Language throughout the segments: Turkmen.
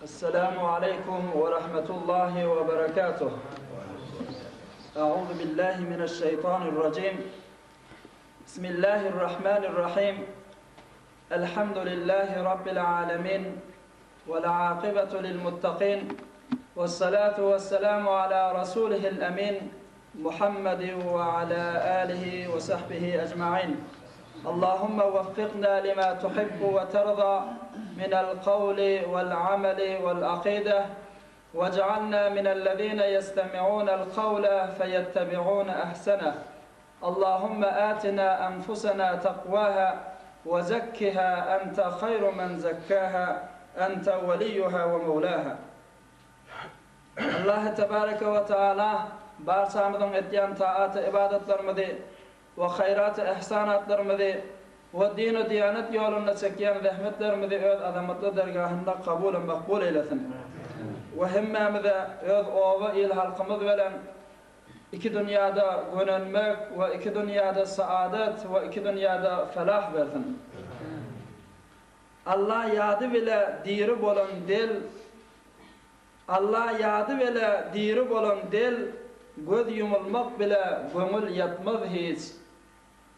Esselamu aleýkum we rahmetullahi we berekatuh. A'udhu billahi mineşşeýtanirrajim. Bismillahirrahmanirrahim. Elhamdülillahi rabbil alamin. Vel akibetu lil muttaqin. Vessalatu vesselamu ala rasulihil emin. Muhammedin ve ala alihi ve sahbihi ecmain. Allahumma waffiqna lima tuhibbu ve terza minel kavli vel ameli vel akide. Wej'alna minellezine yestemi'unel kavle feyettebi'une ehseneh. Allahumma atina enfusena takvaha ve zekkiha ente hayru men zekkaha ente veliyyuha ve mevlaha. Allahy tebareke we taala barçamyzyň edýän taat-y ybadatlarymyzy we haýrat-y ihsanatlarymyzy we din-u diýanet ýolunda çekýän zähmetlerimizi öz azamatly dergahynda kabul-u makbul eýlesin we hemmämize öz oba il-halkymyz bilen iki dünýäde gönenmek we iki dünýäde saadat we iki dünýäde felah bersin. Alla ýady bile diri bolan del Alla ýady bile diri bolan del Göz ýumulmak bile göňül ýatmaz hiç.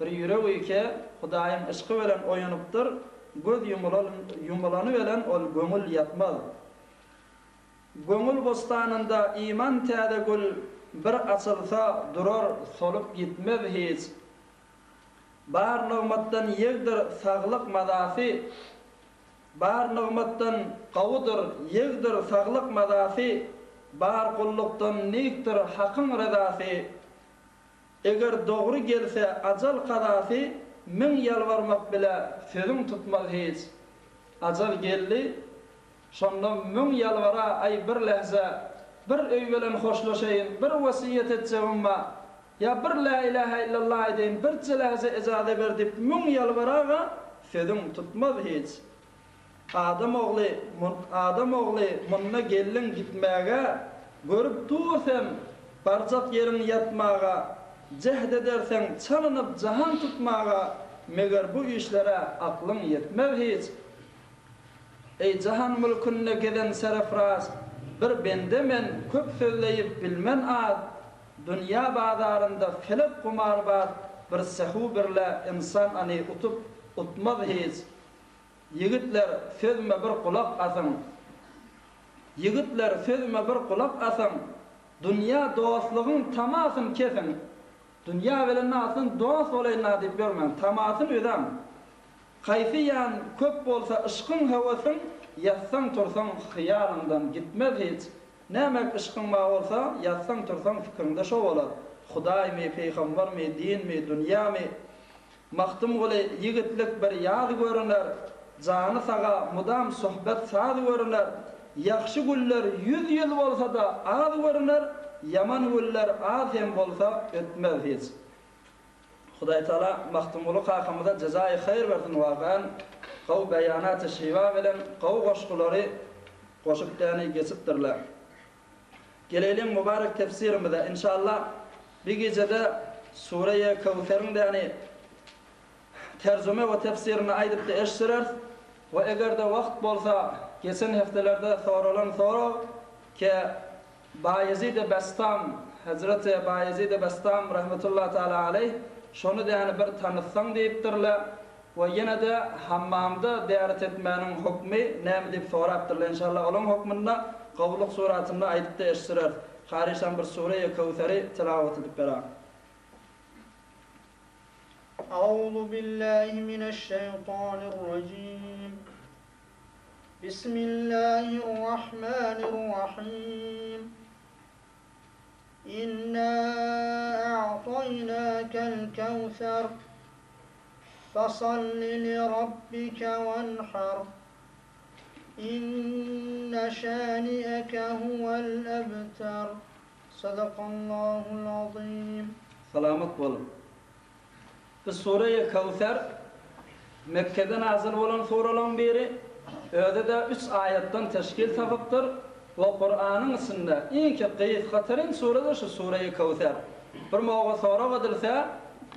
Bir ýürek ike Hudaýyň yşky bilen oýanypdyr, göz ýumulany bilen ol göňül ýatmaz. Göňül bossanynda iman täze gül Bir açylsa durar solup ýitmez hiç. Bar nygmatdan ýegdir saglyk mazasy, Bar nygmatdan gowudyr, ýegdir saglyk mazasy, Bar gullukdan nikdir Hakyň rezasy. Eger dogry gelse ajal kazasy, Müň ýalbarmak bile sözüň tutmaz hiç. Ajal geldi, şonda müň ýalbara, aý bir lähze, bir öý bilen hoşlaşaýyn, bir wesýet etjegim bar. Ýa bir Lä ilähä illallah aýdaýyn, birje lähze ejaza ber diýip müň ýalbaraga sözüň tutmaz hiç. Adam ogly, adam ogly munda geldiň gitmäge, görüp dur sen, barjak ýeriň ýatmaga, jäht ederseň çalynyp jahan tutmaga, meger bu işlere aklyň ýetmez hiç. Eý jahan mülkünde gezen serefraz, bir bende men, köp sözleýip bilmen az, Dünýä bazarynda felek gumarbaz bir sehu birle ynsan any utup utmaz hiç. Ýigitler sözüme bir gulak asyň. Ýigitler sözüme bir gulak asyň. Dünýä dostlugyň tamasyn kesiň. Dünýä bilen nasyn dost bolaýyn-a diýip ýörmäň. Tamasyn üzäň. Haýsy ýan köp bolsa yşkyň höwesiň, ýatsaň-tursaň hyýalyňdan gitmez hiç. Nämek yşkyň bar bolsa, ýatsaň-tursaň pikiriňde şo bolar. Hudaýmy, peýgambarmy, dinmi, dünýämi? Magtymguly, ýigitlik bir ýaz görüner, Jany saga mudam söhbet saz görüner. Ýagşy günler ýüz ýyl bolsa-da az görüner, Ýaman günler az hem bolsa ötmez hiç. Hudaýtagala Magtymguly kakamyza jezaýy haýyr bersin wakaýan gowy beýanaty şiwa bilen gowy goşgulary goşup däni geçipdirler. Geleýliň mübarek tefsirimize inşallah bir gijede Sureýe Köwseriň däni terjüme we tefsirini aýdypda eşdireris we egerde wagt bolsa geçen heftelerde soralan sorag ke Baýezid-i Bestam, Hezreti Baýezid-i Bestam rahmetullahi taala aleýh, şony däni bir tanytsaň diýipdirler we ýene-de hammamda däret etmäniň hukmy näme diýip sorapdyrlar. Enşalla olaň hukmyny-da gowulyk suratynda aýdyp-da eşitdireris. Haryşam bir Sureýi Köwseri tilawat edip beräň. Auzu billahi mineşşeýtanirrajim. Bismillahirrahmanirrahim. Inna a'taýnakel kewser. Fasalli li rabbike wenhar. Inne şani'eke huvel ebter. Sadakallahul azim. Salamat boluň. Bu Sureýi Köwser Mekgede nazyl bolan suralaryň biri, özi-de üç aýatdan teşkil tapypdyr we Kuranyň içinde iňki gysgateryn sure-de şu Sureýi Köwser. Bir moga sorag edilse,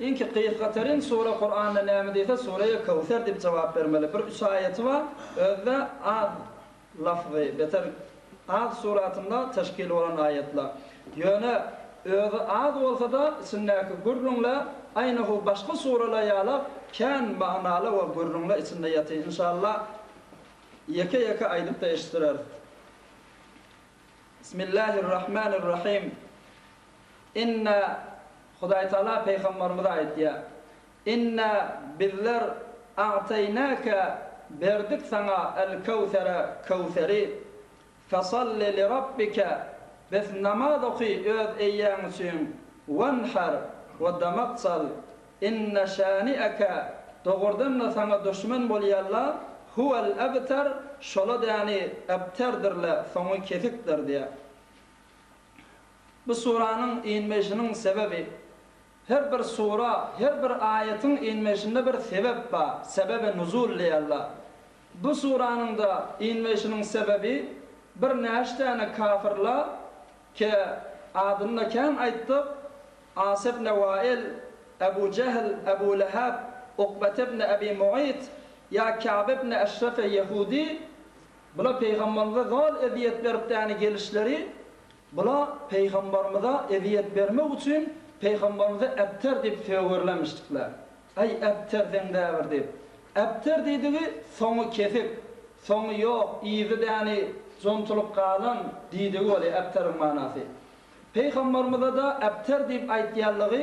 iňki gysgateryn sure Kuranda näme diýse, Sureýi Köwser diýip jogap bermeli. Bir üç aýaty bar, özi-de az. lafzy, beter az suratynda teşkil bolan aýatlar. Ýöne özi az bolsa-da içindäki gürrüňler aýnahu başga suralar ýalak kän magnaly we gürrüňler içinde ýatyr. Inşallah ýeke-ýeke aýdyp-da eşitdireris. Bismillahirrahmanirrahim. Inna Hudaýtagala Pygamberimize aýtýar. Inna bizler a'teýnäke berdik saňa el-Köwsere Köwseri. Fesalli lirabbike bes namaz oky öz eýäň üçin, wenher we damak çal. Inne şäni'eke dogrudan-da saňa duşman bolýanlar huwel-ebter şola däni ebterdirle soňy kesikdir diýýär. Bu suranyň inmeşiniň sebebi, Her bir sura, her bir aýatyň inmeşinde bir sebep bar, sebebi nuzul diýerler. Bu suranyň-da inmeşiniň sebebi, bir näçe däne kafyrlar, ke adyny-da kän aýtdyk, As ibn Wail, Ebu Jehl, Ebu Leheb, Ukbet ibn Ebi Mu'yt, ýa Ka'b ibn Eşrefe Ýehudi, bular Pygamberimize zol ezýet berip däne gelişleri, Bular Pygambarymyza ezýet bermek üçin Pygambarymyza Ebter diýip sögürlemişdikler. Aý, Ebter seň däbir diýip. Ebter diýdigi soňy kesik, soňy ýok, yzy däni jontulyp galan diýdigi bolýar Ebteriň manasy. Pygambarymyza-da Ebter diýip aýtýanlygy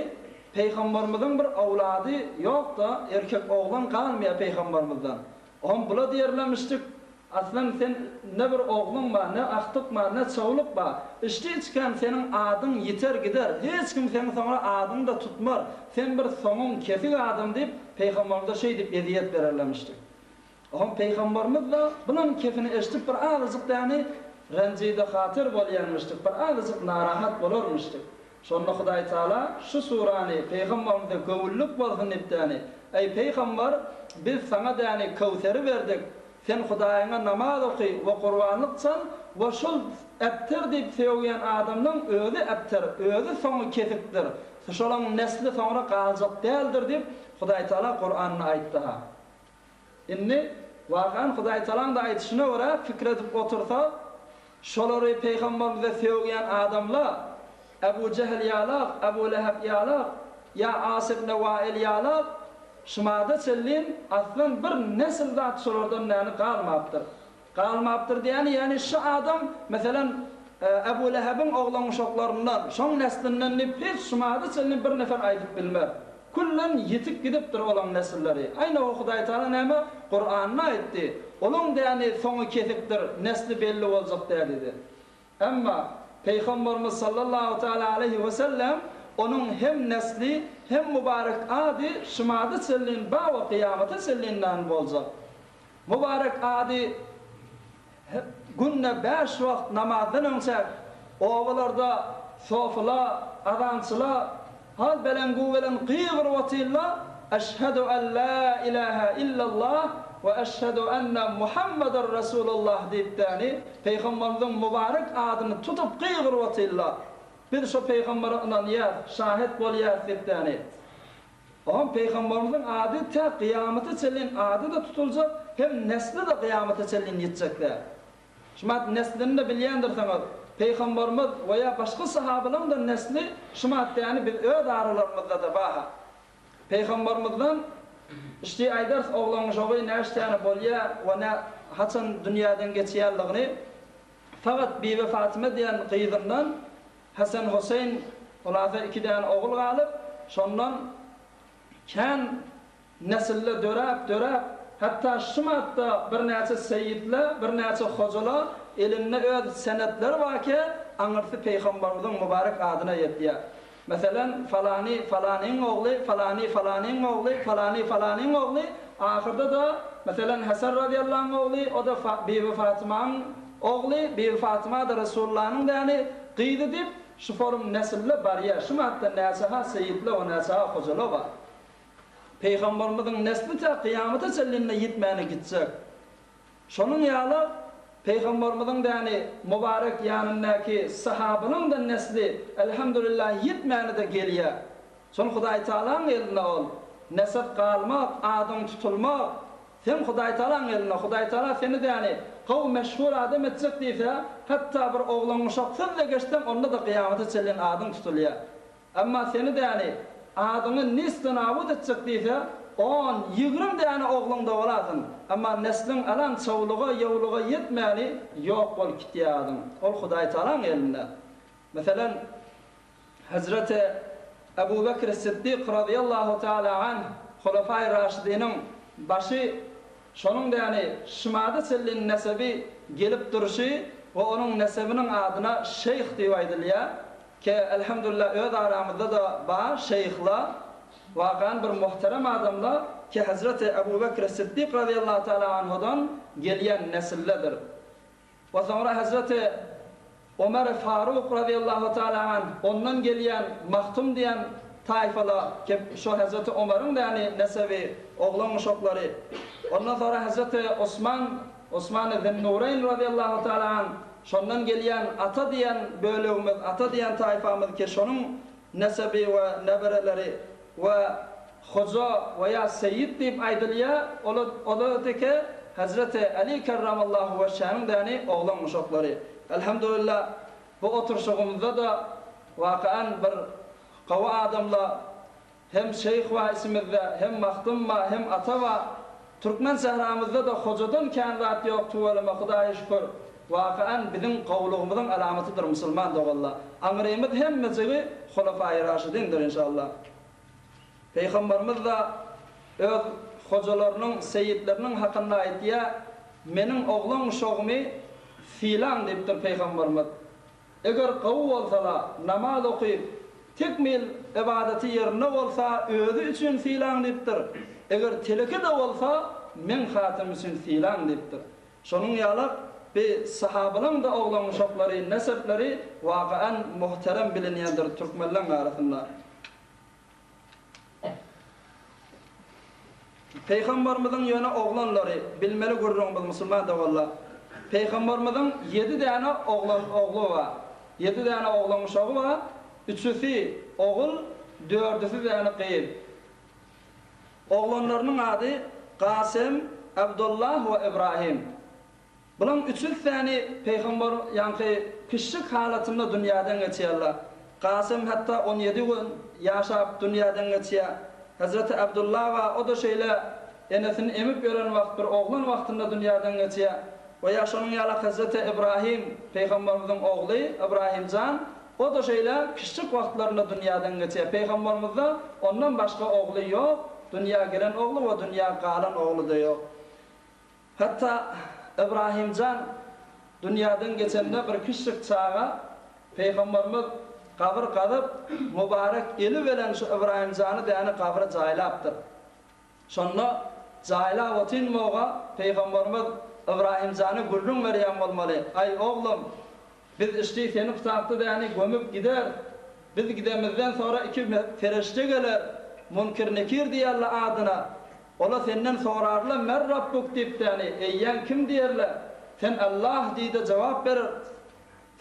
Pygambarymyzyň bir owlady ýok-da, erkek oglan galmaýar Pygambarymyzdan. Oňa bula diýerlemişdik, Aslan sen ne bir ogluň bar, ne agtyk bar, ne çowluk bar. Içdi-içgän seniň adyň ýiter gider, hiç kim seň soňra adyňy-da tutmar, sen bir soňuň kesik adam diýip, Pygamberimize şeýdip ezýet bererlemişdik. Oňa Pygamberimiz-de bulam kefini eşidip bir azajyk däni renjide-hatyr bolýanmyşdyk, bir azajyk narahat bolarmyşdyk. Şonda Hudaý Taala şu surany pygamberimize göwünlik bolsun diýip däni, Eý, pygamber, biz saňa däni Köwseri berdik, sen Hudaýyňa namaz oky we gurbanlyk çal we şol ebter diýip sögýän adamlaň özi ebter, özi soňy kesikdir, şolaň nesli soňra galjak däldir diýip Hudaý Taala Kuranda aýtdy-ha. Indi, wakany Hudaýtagalaň-da aýdyşyna görä pikir edip otursak, şolary pygamberimize sögýän adamlar, Ebu Jehl ýalak, Ebu Leheb ýalak, ýa As ibn Wail ýalak, şumada çenlin aslan bir nesil zat şolardan näni galmapdyr. Galmapdyr diýýäni, ýagny şu adam, meselem, Ebu Lehebiň oglan-uşaklaryndan, şoň neslinden diýip hiç şumada çenli bir nefer aýdyp bilmez. Küllen ýitip gidipdir olaň nesilleri. Aýna o Hudaýtagala näme Kuranda aýtdy, Olaň däni soňy kesikdir, nesli belli boljak däl diýdi. Emma Pygamberimiz sallallahu teala aleýhi we sellem onuň hem nesli, hem mübarek ady şumada çenlin ba we kyýamata çenlin nan boljak. Mübarek ady günde bäş wagt namazdan öňçäk obalarda sofyla, azançyla, hal belen-gu belen gygyryp otyrlar, Eşhedü en la ilahe illallah we eşhedü enne Muhammeden Resulullah diýip däni Pygamberimiziň mübarek adyny tutup gygyryp otyrlar. Biz şo pygambere ynanýas, şahet bolýas diýip däni. Oňam Pygamberimiziň ady tä kyýamata çenlin ady-da tutuljak, hem nesli-de kyýamata çenlin ýitjek däl. Şumat neslini-de bilýändirsiňiz, Pygamberimiz we ýa başga sahabalaryň-da nesli şumat däni biz öz aralarymyzda-da bar-ha. Pygamberimizden işdi aýdarys oglan-uşagy näçe däne bolýa we nä haçan dünýäden geçýänligini fakat Bibi Fatyma diýen gyzyndan Hasan Huseýn hulasa iki däne ogul galyp, şondan kän nesiller döräp, döräp, hatda şu matda birnäçe seýitler, birnäçe hojalar elinde öz senetleri barke, aňyrsy Pygamberimiziň mübarek adyna ýetýär. Meselem, falany falanyň ogly, falany falanyň ogly, falany falanyň ogly, ahyrda-da, meselem, Hasan razyýallahyň ogly, o-da Bibi Fatymanyň ogly, Bibi Fatyma-da Resulullanyň däni gyzy diýip, şu forum nesilde barýar. Şu matda näçe-ha seýitler we näçe-ha hojalar bar. Pygamberimiziň nesli tä kyýamata çenli-de ýitmäne gitjek. Şonuň ýaly, Pygamberimiziň däni mübarek ýanyndaky sahabynyň-da nesli, elhamdülillah, ýitmäni-de gelýär. Şol Hudaýtagalaň elinde ol, nesep galmak, adyň tutulmak. Seň Hudaýtagalaň elinde, Hudaýtagala seni däni gowy meşhur adam etjek diýse, hatda bir oglan-uşaksyz-da geçseň onda-da kyýamata çenlin adyň tutulýar. Emma seni däni adyňy nist-u-nabut etjek diýse, on, 20 däne ogluň-da bolarsyň, emma nesliň alan çowluga, ýowluga ýetmäni ýok bolup gitýär adyň. Ol Hudaýtagalaň elinde. Meselem, Hezreti Ebu Bekr Siddik razyýallahu teala anh, Hulefai Raşidiniň başy, şonuň däni şymada çenli nesebi gelip durşy we onuň nesebiniň adyna şeýh diýip aýdylýar, ke elhamdulillah öz aramyzda-da bar şeýhla, wakan bir muhterem adamla, ke Hezreti Ebu Bekr Siddik razyýallahu teala anhudan gelýän nesilledir. We soňra Hezreti Omar Faruk razyýallahu taala anh, ondan gelýän Mahtum diýen taýfala, ki şo Hezreti Omaryň däni nesebi, oglan uşaklary. Ondan soňra Hezreti Osman, Osman Zinnureýn razyýallahu taala anh, şondan gelýän Ata diýen bölegimiz, Ata diýen taýfamyz ki şonuň nesebi we nebereleri we Hoja we ýa Seýit diýip aýdylýar, ola ola teke Hezreti Äli kerramallahu weçhäniň däni oglan uşaklary. Elhamdulillah bu oturşygymyzda-da wakaan bir gowy adamla hem şeýh bar içimizde, hem mahdum bar, hem ata bar. Türkmen sähramyzda-da hojadan kän zat ýok tüweleme Hudaýa şükür. Wakaan biziň gowulygymyzyň alamatydyr musulman doganlar. Aňrymyz hemmejigi Hulafaýy Raşidindir inşallah. Pygamberimiz-de öz hojalarynyň, seýitleriniň hakynda aýdýar, Meniň oglan-uşagymy sylaň diýipdir Pygamberimiz. Eger gowy bolsala, namaz okyp, tekmil ybadaty ýerinde bolsa, özi üçin sylaň diýipdir. Eger teleke-de bolsa, meň hatyrym üçin sylaň diýipdir. Şonuň ýalak, bi sahabalaň-da oglan-uşaklary, nesepleri wakaän muhterem bilinýändir türkmenleň arasynda. Pygambarymyzyň ýöne oglanlary, bilmeli gürrüňimiz musulman doganlar. Pygambarymyzyň ýedi däne oglan ogly bar. Ýedi däne oglan uşagy bar. Üçüsi ogul, dördüsi däne gyz. Oglanlarynyň ady Gasym, Abdullah we Ibrahim. Bulaň üçüssäni pygamber ýaňky kiçjik halatynda dünýäden geçýärler. Kasym hatda on ýedi gün ýaşap dünýäden geçýär. Hezreti Abdulla bar, o-da şeýle enesini emip ýören wagt bir oglan wagtynda dünýäden geçýär. We ýa şonuň ýalak Hezreti Ibrahim pygamberimiziň ogly Ibrahim jan, o-da şeýle kiçjik wagtlarynda dünýäden geçýär. Pygamberimizde ondan başga ogly ýok, dünýä gelen ogly we dünýä galan ogly-da ýok. Hatda Ybrahymjan dünýäden geçende bir kiçjik çaga Pygamberimiz gabyr gazyp, mübarek eli bilen şu Ybrahymjany däni gabra jaýlapdyr. Şonda jaýlap otynmoga Pygamberimiz Ybrahymjana gürrüň berýän bolmaly, Aý, oglum, biz işdi seni pytapda däni gömüp gideris. Biz gidemizden sora iki perişde geler, Munkir-Nekir diýerler adyna. Ola senden sorarlar, Men Rabbuk diýip däni, Eýýäň kim diýerler. Sen Allah diýde jogap berer.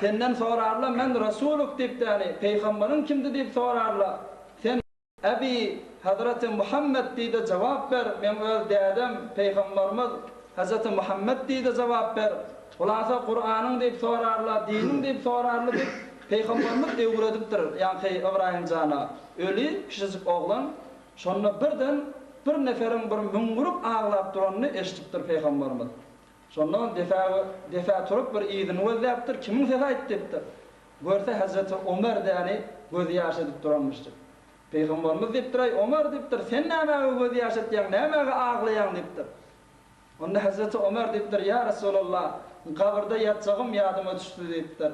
Senden sorarlar, Men Rasuluk diýip däni, Peýgambaryň kimdi diýip sorarlar. Sen Ebi, Hazreti Muhammet diýde jogap ber, Meň öz dädem, Peýgambarymyz, Hazreti Muhammet diýde jogap ber. Hulasa Kuranyň diýip sorarlar, diniň diýip sorarlar diýip, Peýgambarymyz öwredipdir, ýaňky Ybraýym jana. Öli, kiçijik oglan, Şonda birden bir neferiň bir müňňürip aglap duranyny eşidipdir pygamberimiz. Şonda depe depe turup bir yzyny gözläpdir, kimiň sesi aýt diýipdir. Görse hezreti Omer däni göz ýaş edip duranmyş diýip. Pygamberimiz diýipdir, aý Omer diýipdir, sen nämäge göz ýaş etýäň, nämäge aglaýaň diýipdir. Onda hezreti Omer diýipdir, Ýa Resulallah, gabyrda ýatjagym ýadyma düşdi diýipdir.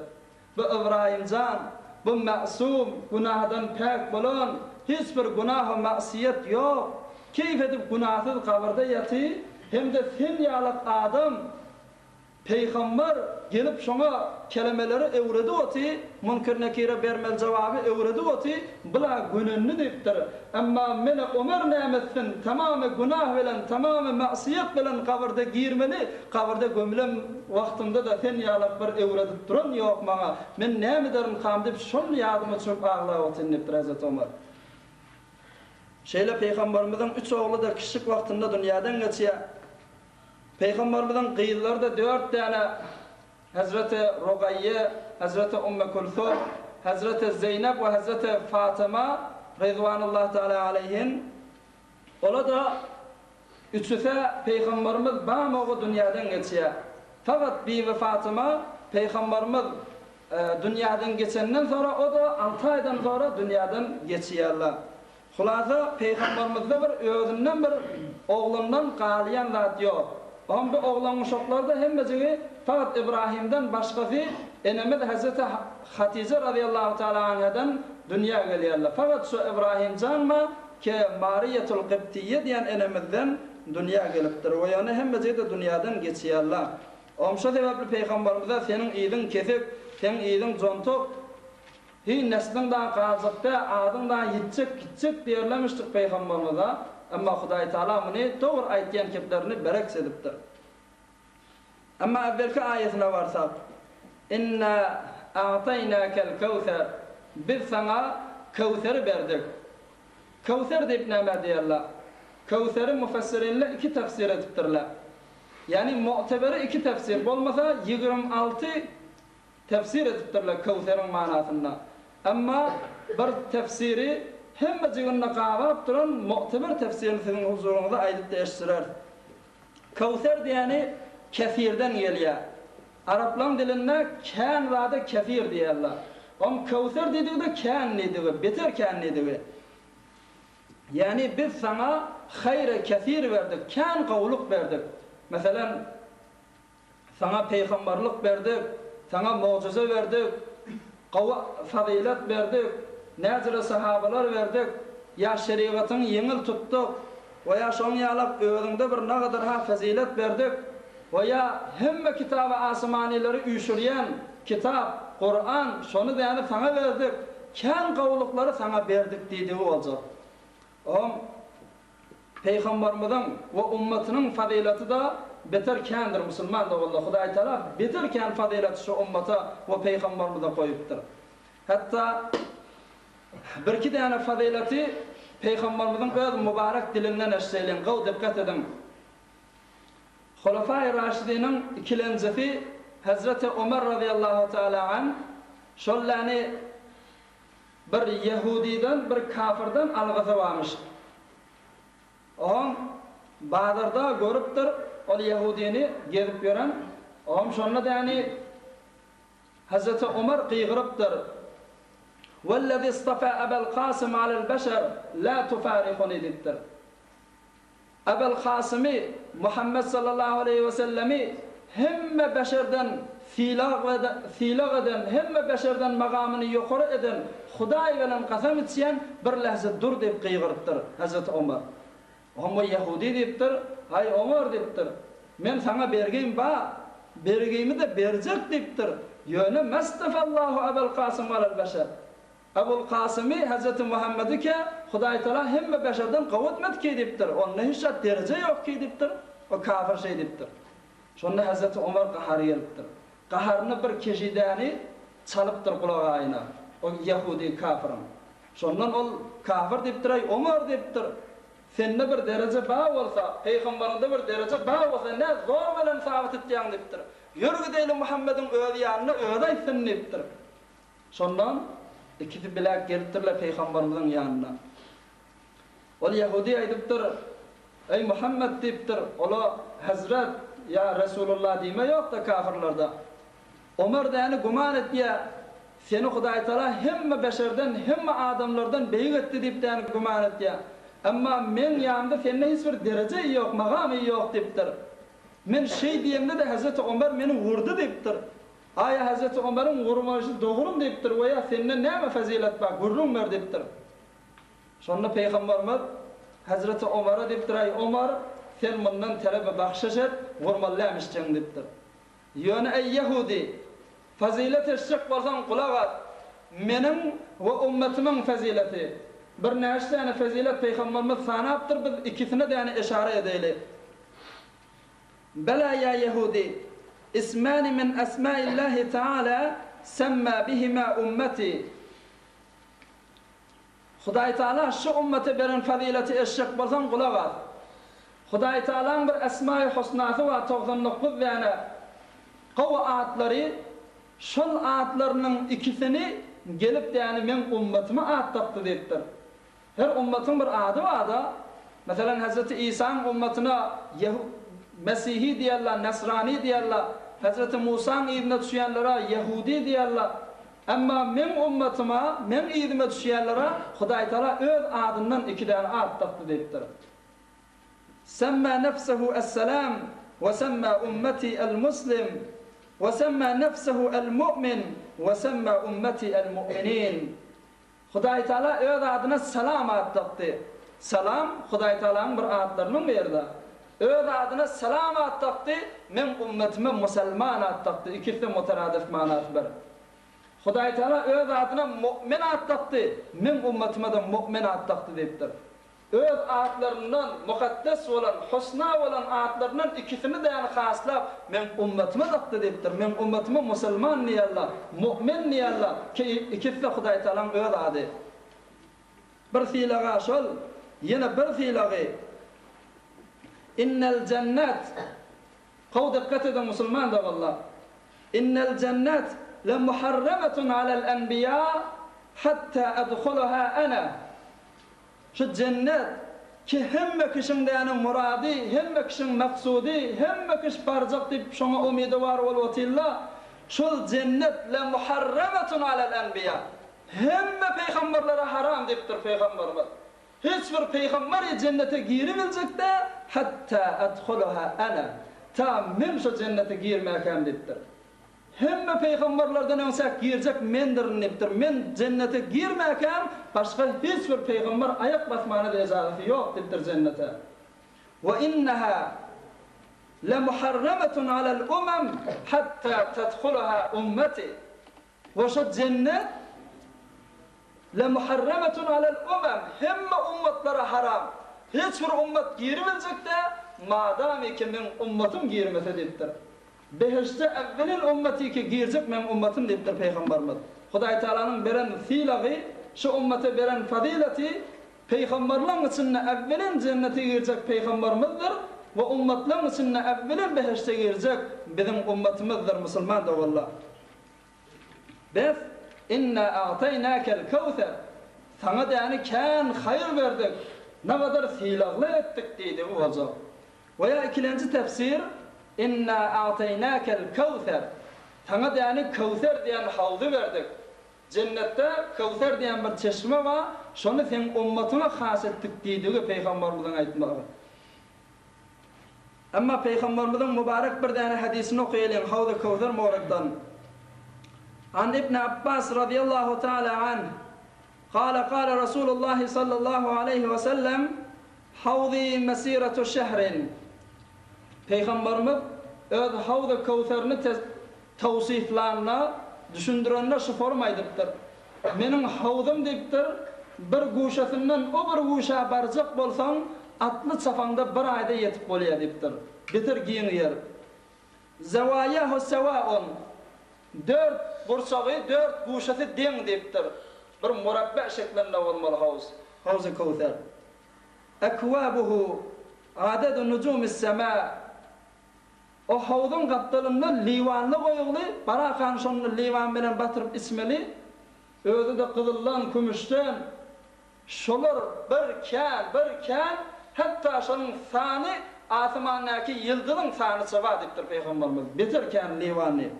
Bu Ybraýym jan, bu masum, günahdan päk bolan, hiç bir günah we magsyýet ýok, keýp edip günahsyz gabyrda ýaty, hem-de sen ýalak adam, Pygamber, gelip şoňa kelemeleri öwredip oty, Munkir-Nekire bermeli jogaby öwredip oty, bula gönendi diýipdir. Emma meni Omer näme etsin, tamamy günah bilen, tamamy magsyýet bilen gabyrda girmeli, gabyrda gömülen wagtymda-da sen ýalak bir öwredip duran ýok maňa, men näme ederimkam diýip şol ýadyma düşüp aglap otyryn diýipdir Hezreti Omar. Şeýle Pygamberimiziň üç ogly-da kiçjik wagtynda dünýäden geçýär. Pygamberimiziň gyzlary-da dört däne, Hezreti Rugaýýe, Hezreti Umme Külsum, Hezreti Zeýnep we Hezreti Fatyma Rizwanullah taala aleýhin. Ola-da üçüse Pygamberimiz bamygy dünýäden geçýär. Fakat Bibi Fatyma Pygamberimiz dünýäden geçenden soňra o-da alty aýdan soňra dünýäden geçýärler. Hulasa, Pygambermizde bir özünden bir oglundan galýan zat ýok. Oň bu oglan-uşaklary-da hemmejigi fakat Ibrahimden başgasy enemiz Hezreti Hatyja razyýallahu taala anhadan dünýä gelýärler. Fakat şu Ibrahimjanma ke Mariýetul Gybtiýe diýen enemizden dünýä gelipdir we ýöne hemmejigi-de dünýäden geçýärler. Oň şo sebäpli Pygamberimize seniň yzyň kesik, seň yzyň jontuk, Hi nesliň dagy galjak dä, adyň dagy ýitjek, gitjek diýerlemişdik pygamberimize, emma Hudaý Taala muny dogry aýtýan keplerini bereks edipdir. Emma äwwelki aýatyna barsak, Inna a'taýnakel kewser, Biz saňa Kewseri berdik. Kewser diýip nämä diýerler? Kewseri mufessirinler iki tefsir edipdirler. Ýagny mu'teberi iki tefsir, bolmasa 26 Tefsir edipdirler Köwseriň manasynda. Emma bir tefsiri hemmejiginde gabap duran mu'teber tefsirini siziň huzuryňyzda aýdyp-da eşitdireris. Köwser diýeni kesirden gelýär. Araplaň dilinde kän zada kesir diýerler. Oň Köwser diýdigi-de kän diýdigi, beter kän diýdigi. Ýagny biz saňa haýre kesir berdik, kän gowulyk berdik. Meselem, Saňa pygamberlik berdik, saňa mugjyza berdik, gowy fazylet berdik, näjüre sahabalar berdik, ýa şerigatyňy ýeňil tutduk we ýa şoň ýalak özüňde bir nagadar-ha fazylet berdik we ýa hemme kitaby asmanylary üýşürýän kitap, Kuran, şony däni saňa berdik, kän gowulyklary saňa berdik diýdigi boljak. Oň. Pygambarymyzyň we ummatynyň fazylaty-da beter kändir musulman doganlar Hudaý Taala beter kän fazylaty şu ummata we pygambarymyza goýupdyr. Hatda birki däne fazylaty pygambarymyzyň öz mubarek dilinden eşdeýliň gowy dikgat ediň. Hulafaýy Raşidiniň ikilenjisi Hezreti Omar razyýallahu taala an şol läni Bir ýehudydan, bir kafyrdan algysy barmyş. Oňam bazarda görüpdir ol ýehudyny gezip ýören. Oňam şonda däni Hezreti Omar gygyrypdyr, Wellezi istafa Ebel Kasym alel beşer la tufarihuni diýipdir. Ebel Kasymy, Muhammet sallallahu aleýhi we sellemi hemme beşerden sylag sylag eden, hemme beşerden magamyny ýokary eden Hudaý bilen kasam içýän bir lähze dur diýip gygyrypdyr Hezreti Omar. Oňa ýehudi diýipdir, Haý Omar diýipdir, men saňa bergim bar, bergimi-de berjek diýipdir, ýöne Mestefallahu Ebel Kasym alel beşer. Ebul Kasymy, Hezreti Muhammedi ke, Hudaýtala hemme beşerden gowy etmedi ki diýipdir. Onda hiç zat dereje ýok ki diýipdir. O kafir şeý diýipdir. Şonda Hezreti Omar gahary gelipdir. Gaharyna bir keşidäni çalypdyr gulagaýyna, o ýehudy kafyryň. Şondan ol kafir diýipdir, Eý, Omar diýipdir, sende bir dereje bar bolsa, pygambaryňda bir dereje bar bolsa, nä zor bilen sabyt etýäň diýipdir. Ýör gideýli Muhammediň öz ýanyna, özi aýtsyn diýipdir. Şondan ikisi biläk gelipdirler Pygambarymyzyň ýanyna. Ol ýehudy aýdypdyr, Eý, Muhammet diýipdir, ola Hezret ýa Resulullah diýme ýok-da kafirlerde. Omar däni güman etýä, seni Hudaýtagala hemme beşerden, hemme adamlardan beýik etdi diýip däni güman etýä. Emma meň ýanymda sende hiç bir dereje ýok, magam ýok diýipdir. Men şeý diýemde-de Hezreti Omar meni urdy diýipdir. Aýa Hezreti Omaryň gurmaýşy dogrumy diýipdir we ýa sende näme fazylet bar, gürrüň ber diýipdir. Şonda Pygamberimiz Hezreti Omara diýipdir, Eý Omar, sen mundan talebe bahşyş et, gurmaly dälmişjeň diýipdir. Ýöne eý ýehudy, fazylet eşitjek bolsaň gulak as, meniň we ummatymyň fazyleti. Bir näçe däne fazylet Pygamberimiz sanapdyr, biz ikisine däne eşara edeýli. Bela ýa ýehudi, ismani min esmaillahi taala semma bihima ummeti. Hudaý Taala şu ummete beren fazileti eşjek bolsaň gulak as. Hudaýtagalaň bir Esmaýy Husnasy bar 99 däne gowy atlary, şol atlarynyň ikisini gelip däni meň ummatyma at dakdy diýipdir. Her ummatyň bir ady bar-da. Meselem, Hezreti Isaň ummatyna Ýehu, Mesihi diýerler, Nesrani diýerler. Hezreti Musaň yzyna düşýänlere Ýehudi diýerler. Emma meň ummatyma, meň yzyma düşýänlere Hudaýtagala öz adyndan iki däne at dakdy diýipdir. Semma nefsehu es-selam we semma ummeti el-muslim we semma nefsehu el-mu'min we semma ummeti el-mu'minin. Hudaýtagala öz adyna Salam at dakdy. Salam, Hudaýtagalaň bir atlarynyň biri-de. Öz adyna Salam at dakdy, meň ummatyma Musalman at dakdy, ikisi-de mutaradif manasy bir. Hudaýtagala öz adyna Mu'min at dakdy, meň ummatyma-da Mu'min at dakdy diýipdir. Öz atlaryndan, mukaddes bolan, husna bolan atlaryndan ikisini däni haslap, meň ummatyma dakdy diýipdir. Meň ummatyma musulman diýerler, mu'min diýerler, ki ikisi-de Hudaýtagalaň öz ady. Bir sylagy-a şol, ýene bir sylagy, Innel jennet, gowy dykgat ediň musulman doganlar, Innel jennet le muharremetun alel enbiýa hatta edhulaha ene. Şu jennet, ki hemme kişiň däniň murady, hemme kişiň maksudy, hemme kiş barjak diýip şoňa umydy bar bolup otylla, şol jennet le muharremetun alel enbiýa, hemme peýgamberlere haram diýipdir peýgamberimiz. Hiç bir peýgamber jennete giribiljek däl, hatta edhulaha ana, ta men şo jennete girmäkäm diýipdir. Hemme pygamberlerden öňçäk girjek mendirin diýipdir. Men jennete girmäkäm, başga hiç bir pygamber aýak basmana-da ejazasy ýok diýipdir jennete. We inneha lemuharrametun alel umem hatta tedhulaha ummeti. We şo jennet lemuharrametun alel umem hemme ummatlara haram. Hiç bir ummat giribiljek däl, madamiki meň ummatym girmese diýipdir. Behişde äwwelin ummatyki girjek meň ummatym diýipdir Pygambarymyz. Hudaýtagalanyň beren sylagy, şu ummata beren fazileti Pygambarlaň içinde äwwelin jennete girjek Pygambarymyzdyr we ummatlaň içinde äwwelin behişde girjek biziň ummatymyzdyr musulman doganlar. Bes, inna a'taýnakel kewser, saňa däni kän haýyr berdik, nagadar sylagly etdik diýdigi boljak. We ýa ikilenji tefsir, Inna a'taýnakel kewser, saňa däni Kewser diýen hawzy berdik. Jennetde Kewser diýen bir çeşme bar, şony seň ummatyňa has etdik diýdigi Pygamberimiziň aýtmagy. Emma Pygamberimiziň mübarek bir däne hadysyn okaýalyň Hawzy Kewser moraddan. An Ibn Abbas razyýallahu taala anh, Kale kale Rasulullahi sallallahu aleýhi we sellem, Hawzy mesiratu şehrin. Pygamberimiz öz Hawzy Kewserini tawsyflanda, düşündirende şu forma aýdypdyr. Meniň howzum diýipdir, bir guşasyndan o bir guşa barjak bolsaň, atly çapaňda bir aýda ýetip bolýar diýipdir. Beter giň ýer. Zewaýahu sewaun. Dört burçagy, dört guşasy deň diýipdir. Bir murabbe şeklinde bolmaly howuz. Howzy Köwser. Ekwabuhu adedu nujumis sema. O howzuň gapdalynda liwanly goýugly, barakany şonda liwan bilen batyryp içmeli, özi-de gyzyldan, kümüşden, şolar bir kän, bir kän, hatda şonuň sany asymandaky ýyldyzyň sanyça bar diýipdir pygamberimiz, beter kän liwanly.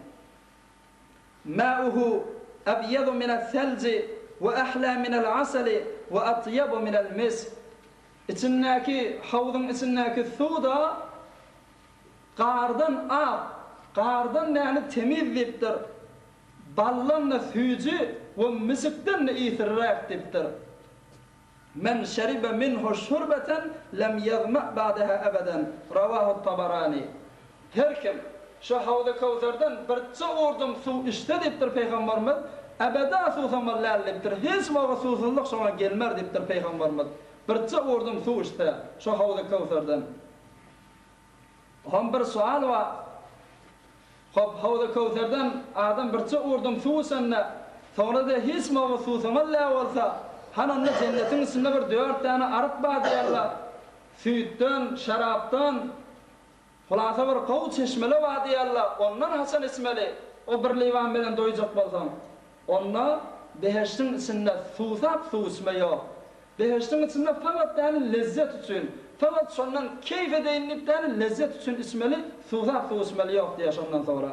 Ma'uhu abyadu minel-selji we ahla minel-asali we atýabu minel-misk. Içindäki, howzuň içindäki suw-da Gardan ak, gardan näni temiz diýipdir. Baldan-da süýji we misikden-de ýisirräk diýipdir. Men şeribe minhu şurbeten lem ýazma ba'deha ebeden. Rawahu Tabarani. Her kim şu Hawzy Köwserden birje urdum suw içse diýipdir Pygamberimiz, ebeda suwsamaz däl diýipdir. Hiç wagt suwsuzlyk şoňa gelmer diýipdir Pygamberimiz. Birje urdum suw içse şu Hawzy Köwserden. Hom bir sual bar. Hop Howzy Köwserden adam birçe urdum suw içende, soňra-da hiç mawy suwsamaz lä bolsa, han onda jennetiň içinde bir dört däne aryk bar diýerler. Süýtden, şerapdan, hulasa bir gowy çeşmele bar diýýärler, ondan haçan içmeli, o bir liwan bilen doýjak bolsaň? Onda behişdiň içinde suwsap suw içme ýok. Behişdiň içinde fakat däli lezzet üçin, fakat şondan keýf edeýin diýip däli lezzet üçin içmeli, suwsap suw içmeli ýok diýýär şondan soňra.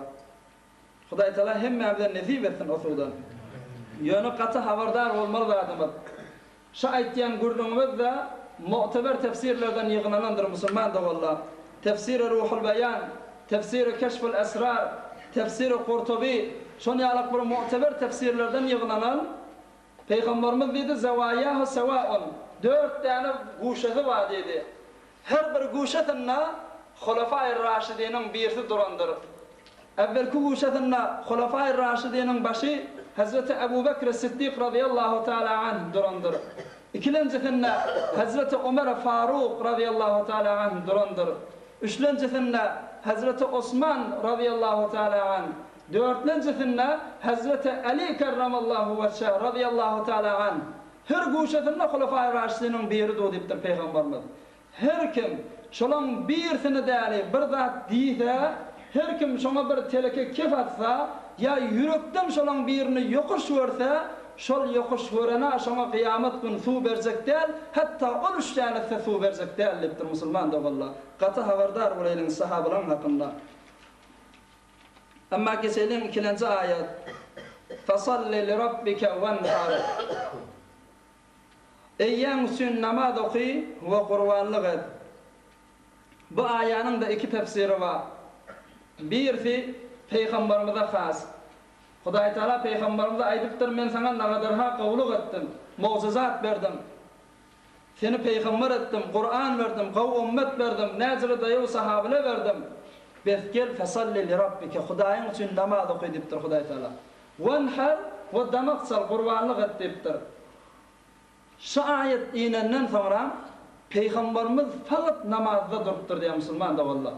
Hudaýtagala hemmämize nesip etsin o suwdan. Ýöne gaty habardar bolmaly zadymyz, şu aýtýan gürrüňimiz-de mu'teber tefsirlerden ýygnanandyr musulman doganlar. Tefsiri Ruhul Beýan, Tefsiri Keşful Esrar, Tefsiri Kurtubi, şon ýalak bir mu'teber tefsirlerden ýygnanan Pygamberimiz diýdi, Zewaýahu sewaun, dört däne guşasy bar diýdi. Her bir guşasynda Hulafaýy Raşidiniň birisi durandyr. Äwwelki guşasynda Hulafaýy Raşidiniň başy Hezreti Ebu Bekri Siddik razyýallahu taala anh durandyr. Ikilenjisinde Hezreti Omeri Faruk razyýallahu taala anh durandyr. Üçlenjisinde Hezreti Osman razyýallahu taala anh, dörtlenjisinde Hezreti Äli kerremallahu weçhe razyýallahu taala anh. Her guşasynda Hulafaýy Raşidiniň biri dur diýipdir Pygamberimiz. Her kim şolaň birisine däli bir zat diýse, her kim şoňa bir teleke kef atsa, ýa ýürekden şolaň birini ýokuş görse, şol ýokuş görene şoňa kyýamat gün suw berjek däl, hatda ol üç dänesi suw berjek däl diýipdir musulman doganlar. Gaty habardar bolaýlyň sahabalaň hakynda. Emma geçeliň ikilenji aýat. Fasalli li rabbike wenhar. Eýäň üçin namaz oky we gurbanlyk et. Bu aýanyň-da iki tefsiri bar. Birisi Pygamberimize has. Hudaýtagala Pygamberimize aýdypdyr, Men saňa nagadarha gowulyk etdim, mugjyzat berdim. Seni pygamber etdim, Kuran berdim, gowy ummet berdim, näjüre daýaw sahabyle berdim. Bes gel fesalli li rabbike, Hudaýyň üçin namaz oky diýipdir Hudaýtagala. Wenher we damak çal, gurbanlyk et diýipdir. Şu aýat inenden soňra Pygamberimiz fakat namazda durupdyr diýýär musulman doganlar.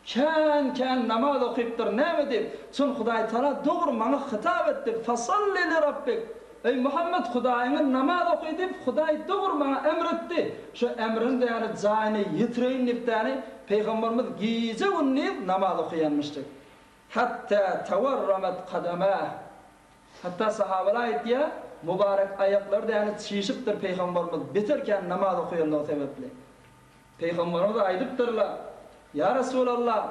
Kän kän namaz okypdyr näme diýip, çün Hudaýtagala dogry maňa hytap etdi, Fasalli li rabbik, Eý Muhammet Hudaýyňa namaz oky diýip Hudaý dogry maňa emr etdi, şu emrini däni jaýyna ýetireýin diýip däni Pygamberimiz gije gündiz namaz okaýanmyşdyk. Hatda tawarramat kadamah. Hatda sahabalar aýtýar, mübarek aýaklary däni çişipdir Pygamberimiz beter kän namaz okaýanlygy sebäpli. Pygamberimize aýdypdyrlar, Ýa Resulallah,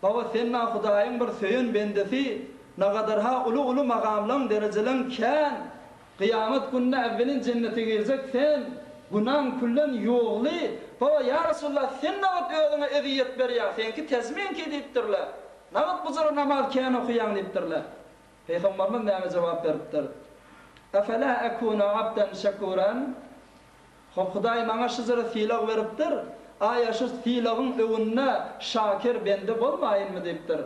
baba sen-ä Hudaýyň bir söýen bendesi, nagadarha uly-uly magamlaň, derejeleň kän, kyýamat gününde äwwelin jennete girjek sen, günaň küllen ýogly, baba ýa Resulallah sen nagat özüňe ezýet berýäň, seňki tezminki diýipdirler. Nagat bujara namaz kän okaýaň diýipdirler. Pygamberimiz näme jogap beripdir? Efela ekunu abden şekuran? Hop Hudaý maňa şujara sylag beripdir, aýa şu sylagyň öňünde şakir bende bolmaýynmy diýipdir.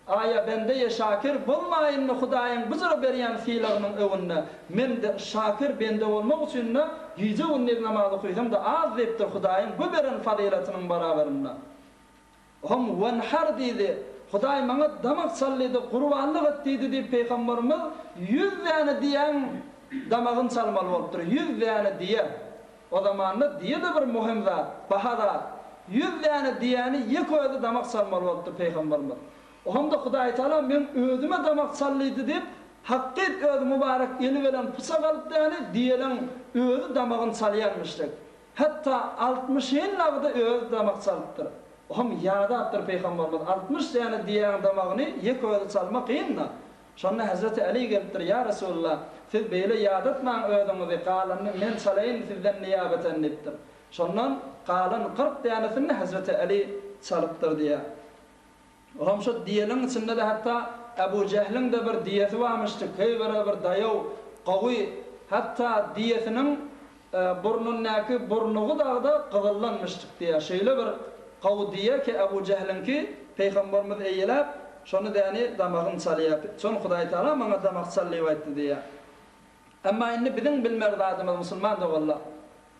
Aýa bende-ýe şakir bolmaýynmy Hudaýyň bujara berýän sylagynyň öňünde men-de şakir bende bolmak üçin-de gije-gündiz namaz okysam-da az diýipdir Hudaýyň bu beren fazylatynyň barabarynda. Hum wenhar diýdi. Hudaý maňa damak çal diýdi, gurbanlyk et diýdi diýip pygamberimiz ýüz däne diýäň damagyny çalmaly bolupdyr. Ýüz däne diýe. O zamanda diýe-de bir möhüm zat, baha zat. Ýüz däne diýäni ýeke özi damak çalmaly bolupdyr pygamberimiz. Ohamda Hudaýtagala meň özüme damak çal diýdi diýip, hakyt öz mübarek eli bilen pyçak alyp däni diýeleň özi damagyny çalýanmyşdyk. Hatda 60 ýyl nagda özi damak çalypdyr. Ohm ýadapdyr Pygamberimiz 60 däne diýäň damagyny ýeke özi çalmak kyn-da. Şonda Hezreti Äli gelipdir, Ýa Resulallah, siz beýle ýadatmaň özüňizi, galanyny men çalaýyn sizden nyýabeten diýipdir. Şondan galan 40 dänesini Hezreti Äli çalypdyr diýýär. Olam şo diýeliň içinde-de hatda Ebu Jähliň-de bir diýesi barmyşdy, köýbere bir daýaw, gowy, hatda diýesiniň burnundaky burnugy dagy-da gyzyllanmyşdyk diýýär. Şeýle bir gowy diýe ki Ebu Jähliňki Pygamberimiz eýeläp, şony däni damagyny çalýar. Şony Hudaýtagala maňa damak çal diýip aýtdy diýýär. Emma indi biziň bilmeli zadymyz musulman doganlar,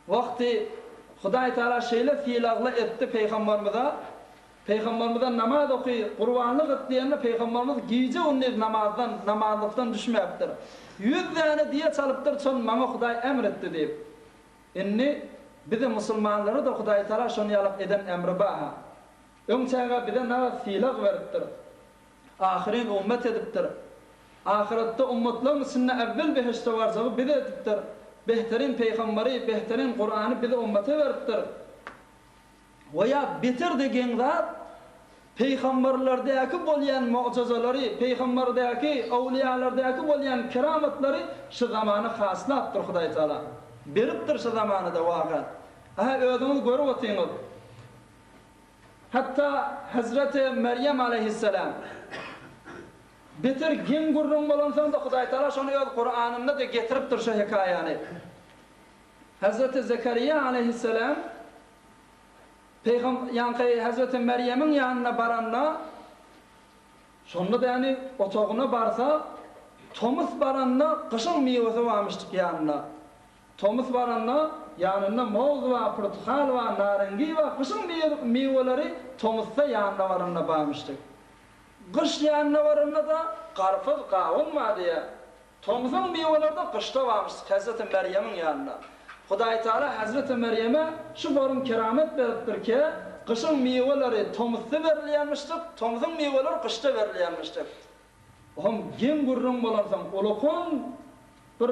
wagty Hudaýtagala şeýle sylagly etdi Pygamberimize, Pygamberimize namaz oky, gurbanlyk et diýende Pygamberimiz gije-gündiz namazdan, namazlykdan düşmäpdir. Ýüz däne diýe çalypdyr, şony maňa Hudaý emr etdi diýip. Indi. Bize musulmanlara-da Hudaýtagala şony ýalak eden emri bar-ha. Öň çaga bize nagat sylag beripdir. Ahyryn ummet edipdir. Ahyretde ummatlaryň içinde äwwel behişde barjagy bize edipdir. Behterin peýgambary, behterin Kurany bize ummete beripdir. We ýa beter-de geň zat, peýgamberlerdäki bolýan mugjyzalary, peýgamberdäki, öwlüýalerdäki bolýan keramatlary şu zamana haslapdyr Hudaý Tagala. Beripdir şu zamanada wagat. Aha özüňiz görüp otyňyz. Hatda Hezreti Merýem aleýhisselam beter geň gürrüň bolansoň-da Hudaý Tagala şony öz Kuranynda-da getiripdir şu hekaýany. Hezreti Zekeriýa aleýhisselam peýgam ýaňky Hezreti Merýemiň ýanyna baranda, şonda-da ýagny otagyna barsa, tomus baranda gyşyň miwesi barmyşdyk ýanynda. Tomus baranda ýanynda moz bar, pyrtykal bar, narengi bar, gyşyň miweleri tomusda ýanyna baranda barmyşdyk. Gyş ýanyna baranda-da garpyz, gawun bar diýýär. Tomsuň miweleri-de gyşda barmyş Hezreti Merýemiň ýanynda. Hudaýtagala Hezreti Merýeme şu borun keramet beripdir ke, gyşyň miweleri tomusda berilýänmişdik, tomsuň miweleri gyşda berilýänmişdik. Ohm geň gürrüň bolansoň, ulakan bir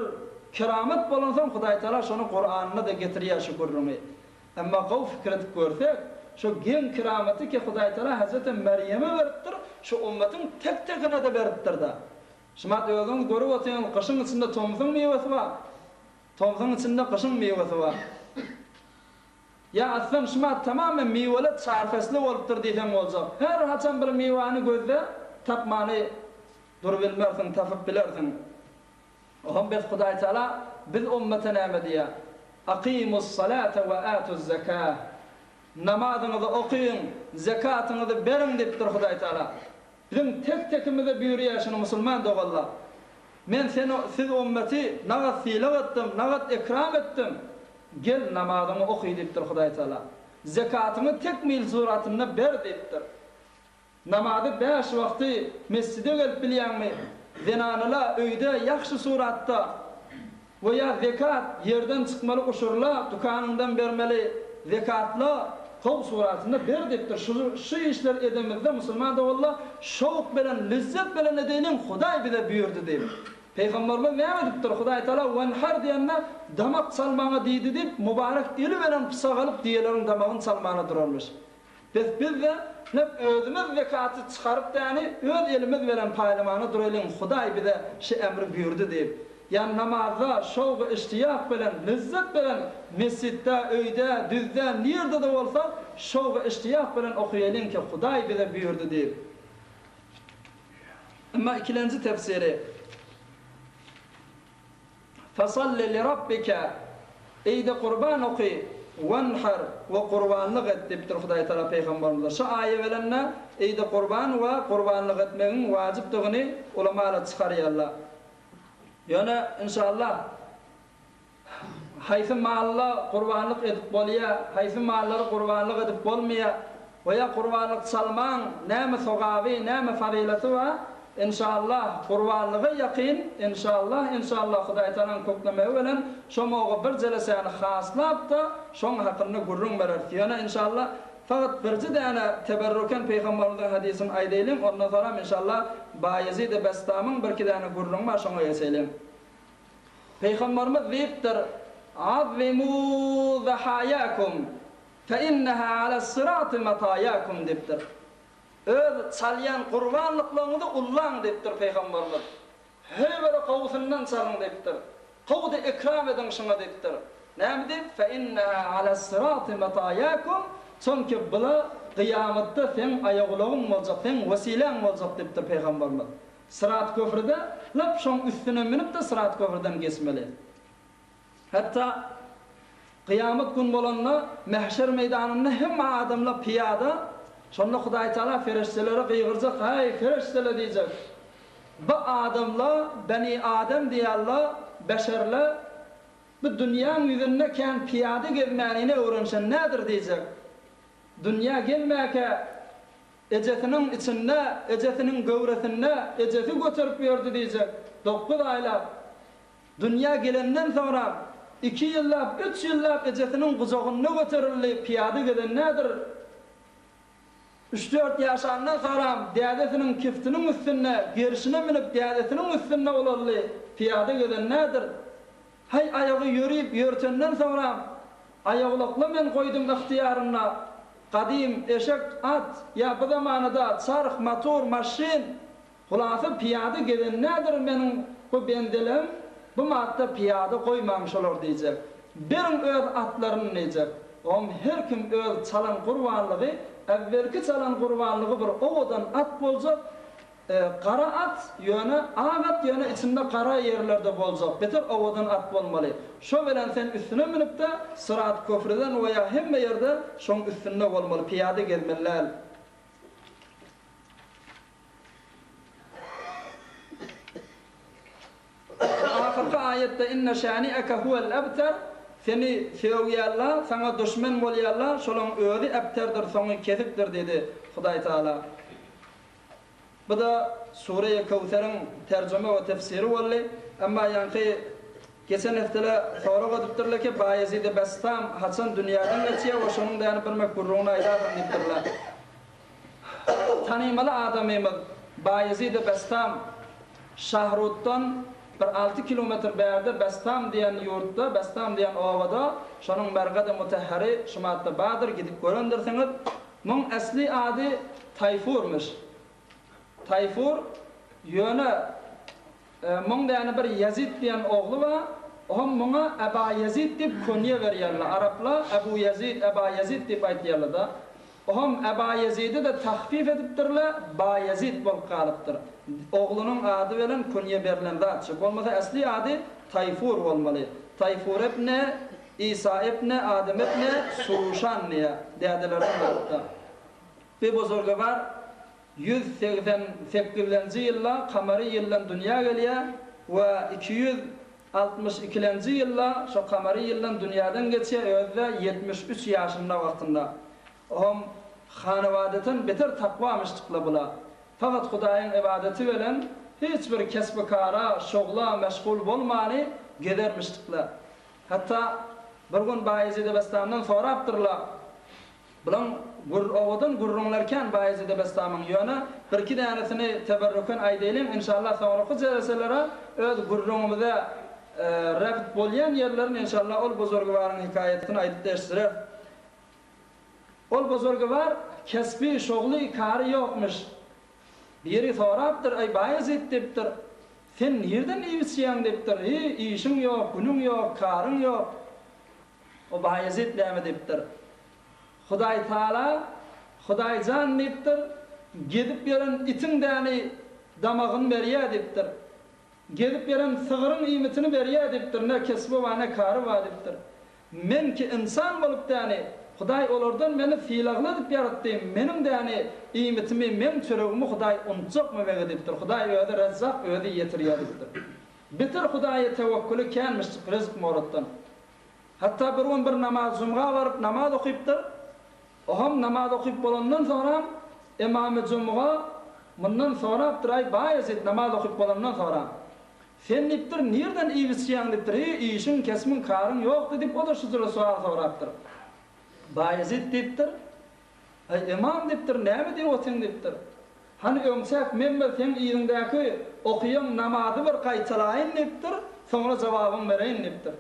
keramet bolansoň Hudaýtagala şony Kuranynda-da getirýär şu gürrüňi. Emma gowy pikir edip görsek, şu geň keramaty ke Hudaýtagala Hezreti Merýeme beripdir, şu ummatyň tek-tekine-de beripdir-de. Şumat özüňiz görüp otyňyz gyşyň içinde tomsuň miwesi bar. Tomsuň içinde gyşyň miwesi bar. Ýa aslan şumat tamamen miweli çarfesli bolupdyr diýseň boljak. Her haçan bir miwäni gözle tapmany durubilmersiň tapyp bilersiň. Oham bes Hudaýtagala biz ummete näme diýýär? Akymus salate we atuz zekah. Namazyňyzy okyň, zekatyňyzy beriň diýipdir Hudaýtagala. Biziň tek-tekimize buýurýar şuny musulman doganlar. Men seni siz ummeti nagat sylag etdim, nagat ekram etdim. Gel namazyňy oky diýipdir Hudaý Tagala. Zekatyňy tekmil suratynda ber diýipdir. Namazy bäş wagty mesjide gelip bilýäňmi? Zenanyla öýde ýagşy suratda We ýa zekat ýerden çykmaly uşurla dükanyňdan bermeli zekatla gowy suratynda ber diýipdir şu şu işleri edemizde musulman doganla şowk bilen lezzet bilen edeýliň Hudaý bize buýurdy diýip Peýgamberimiz näme diýipdir Hudaý Taala wenhar diýende damak çalmaňa diýdi diýip mubarek eli bilen pyçak alyp diýeleriň damagyny çalmana duranmyş. Bes biz-de hep özümiz zekaty çykaryp däni öz elimiz belen paýlamana duraýlyň Hudaý bize şi emri buýurdy diýip. Ýa namazda şowgy iştiýak bilen lezzet bilen mesjitde öýde düzde nirde-de bolsa şowgy iştiýak bilen okaýalyň ki Hudaý bize buýurdy diýip. Emma ikilenji tefsiri. Fesalli lirabbike, Eý-de gurban oky, wenher, we gurbanlyk et diýipdir Hudaý Tagala pygamberimize. Şu aýa gelende eý-de gurban we gurbanlyk etmegiň wajypdygyny ulamalar çykarýarlar. Ýöne inşallah haýsy malla gurbanlyk edip bolýar, haýsy mallary gurbanlyk edip bolmaýar, We ýa gurbanlyk çalmaň näme sogaby, näme fazylaty bar? Enşallah gurbanlyga ýakyn, enşallah, enşallah Hudaýtagalaň köklemegi bilen şo moga bir jelesäni haslap-da şoň hakynda gürrüň bereris. Ýöne enşallah fakat birji däne teberruken Pygamberimiziň hadysyny aýdaýlyň, ondan soram enşallah Baýezid-i Bestamyň birki däne gürrüňi bar şoňa geçeýliň. Pygamberimiz diýipdir, Azzimu zahaýakum. Fe inneha alas-syrati mataýakum diýipdir. Öz çalýan gurbanlyklaryňyzy ullaň diýipdir Pygamberimiz. Höýbere gowusyndan çalyň diýipdir. Gowuda ikram ediň şuňa diýipdir. Näme diýip? Fe inneha alas-syrati mataýakum, Çünki bula gyýamatda seň aýagulagyň boljak, seň wesiläň boljak diýipdir Pygamberimiz. Syrat köprüde lap şoň üstüne münüp-de syrat köprüden geçmeli. Hatda kyýamat gün bolanda mähşer meýdanynda hemme adamlar pyýada, şonda Hudaýtagala perişdelere gygyrjak, Häý, perişdeler diýjek, bu adamlar Beni Adem diýýärler, beşerler, bu dünýäň ýüzünde kän pyýada gezmänini öwrenişen nädir diýjek. Dünýä gelmäkä ejesiniň içinde, ejesiniň göwresinde ejesi göterip ýördi diýjek, dokuz aýlap. Dünýä gelenden soňra. Iki ýyllap, üç ýyllap ejesiniň gujagynda göterildi, pyýada gezen nädir? Üç-dört ýaşandan soňram dädesiniň kiftiniň üstünde, gerşine münüp dädesiniň üstünde ulaldy, pyýada gezen nädir? Haý, aýagy ýörüp ýörtenden soňram aýagulakla men goýdum ygtyýarynda, gadym eşek, at, ýa bu zamanada çarh, motor, maşyn, Hulasa pyýada gezen nädir meniň bu bendelem bu matda pyýada goýmaň şolar diýjek. Beriň öz atlaryny diýjek. Oňam her kim öz çalan gurbanlygy äwwelki çalan gurbanlygy bir owadan at boljak gara at ýöne ak at ýöne içinde gara ýerlerde boljak beter owadan at bolmaly. Şo bilen sen üstüne münüpde syrat köprüden we ýa hemme ýerde şoň üstünde bolmaly pyýada gezmeli däl. Ahyrky aýatda Inne şäni'eke huwel ebter, Seni sögýärler, saňa duşmen bolýarlar, şolaň özi ebterdir, soňy kesikdir diýdi Hudaý Tagala. Bu-da Sureýe Köwseriň terjime we tefsiri boldy. Emma ýaňky geçen heftele sorag edipdirler ki, Baýezidi Bestam haçan dünýäden geçýär we şonuň däni birmek gürrüňini aýdarsyň diýipdirler. Tanymaly adamymyz Baýezid-i Bestam Şahrutdan bir alty kilometr bärde Bestam diýen ýurtda, Bestam diýen obada şonuň Mergady Mutahhary şumatda bardyr, gidip görendirsiňiz. Muň esli ady Taýfurmyş. Taýfur, ýöne Muň däni bir Ýezit diýen ogly bar, ohm muňa Eba Ýezit diýip künýe berýärler. Araplar Ebu Ýezit, Eba Ýezit diýip aýtýarlar-da. Ohm Eba Ýezidi-de tahfif edipdirler, Baýezit bolup galypdyr. Oglunyň ady bilen künýe berlen zat şu. Bolmasa esli ady Taýfur bolmaly. Taýfur ibni Isa ibni Adem ibni Suruşan diýýär dädeleriniň ady-da. Bir buzurgy bar. 188-lenji ýylda kamary ýyldan dünýä gelýär we 262-lenji ýylda şo kamary ýyldan dünýäden geçýär, özi-de 73 ýaşynda wagtynda. Ohm hanabadatan beter takwamyşdykla bula. Fakat Hudaýyň ybadaty belen hiç bir kesbi-kara, şogla meşgul bolmany gezermişdikle. Hatda bir gün Baýezide Bestamdan sorapdyrlar, Bulaň gür owadan gürrüňleri kän Baýezide Bestamyň ýöne birki dänesini teberrüken aýdaýlyň inşallah soňraky jeleselere öz gürrüňimize rebt bolýan ýerlerini inşallah ol buzurgywaryň hekaýatyny aýdyp eşdireris. Ol buzurgywar kesbi şogly kary ýokmyş. Biri sorapdyr aý Baýezit diýipdir sen nirden iýip içýäň diýipdir hi işiň ýok günüň ýok karyň ýok. O Baýezit näme diýipdir? Hudaý Taala, Hudaý jan diýipdir, gezip ýören itiň däni damagyny berýär diýipdir. Gezip ýören sygryň iýmitini berýär diýipdir, ne kesbi bar, ne kary bar diýipdir. Men ki ynsan bolup däni, Hudaý olardan meni sylagly edip ýaratdy, meniň däni iýmitimi, meň çöregimi Hudaý unutjakmy mege diýipdir. Hudaý özi Rezzak, özi ýetirýär diýipdir. Beter Hudaýa tewekküli känmişjik ryzk moratdan. Hatda bir gün bir namaz jumga baryp namaz okypdyr. Oham namaz okyp bolandan soňram emamy jumga mundan sorapdyr aý Baýezit namaz okyp bolandan soňra sen diýipdir nirden iýip içýäň diýipdir hi işiň kesbiň karyň ýokdy diýip o-da şu jüre sowal sorapdyr. Baýezit diýipdir Aý, ymam diýipdir, näme diýip otyň diýipdir. Hany öňçäk men bir seň yzyňdaky okaýan namazy bir gaýtalaýyn diýipdir, soňra jogabyňy bereýin diýipdir.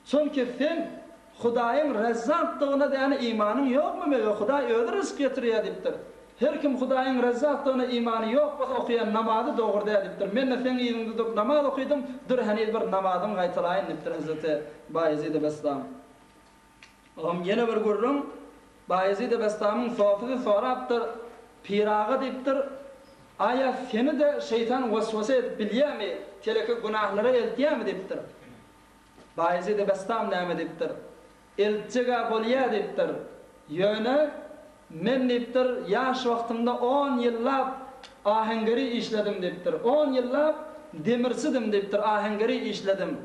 Çünki sen Hudaýyň Rezzakdygyna däne imanyň ýokmy meger Hudaý özi ryzk getirýär diýipdir. Her kim Hudaýyň Rezzakdygyna imany ýok bolsa okaýan namazy dogry däl diýipdir. Men-de seň yzyňda durup namaz okydym, dur heniz bir namazyňy gaýtalaýyn diýipdir Hezreti Baýezid Bestam. Oňam ýene bir gürrüň, Baýezid-i Bestamyň sofysy sorapdyr, Pyragy diýipdir, Aýa seni-de şeýtan waswasa edip bilýärmi, teleke günahlara eltýärmi diýipdir. Baýezid-i Bestam näme diýipdir? Eltjeg-ä bolýa diýipdir. Ýöne men diýipdir, ýaş wagtymda on ýyllap aheňgeri işledim diýipdir. On ýyllap demirçidim diýipdir, aheňgeri işledim.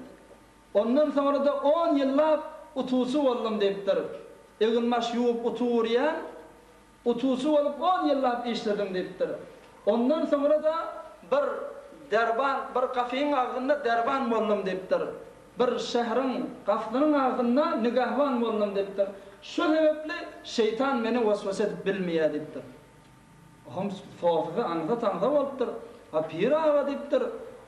Ondan soňra-da on ýyllap utuwçy boldum diýipdir. Eginbaş ýuwup utuw urýan utuwçy bolup on ýyllap işledim diýipdir. Ondan soňra-da bir derban, bir gapyň agzynda derban boldum diýipdir. Bir şäheriň gapysynyň agzynda nigahban boldum diýipdir. Şo sebäpli şeýtan meni waswasa edip bilmeýär diýipdir. Ohm sofysy aňsa-taňsa bolupdyr. A pir aga diýipdir,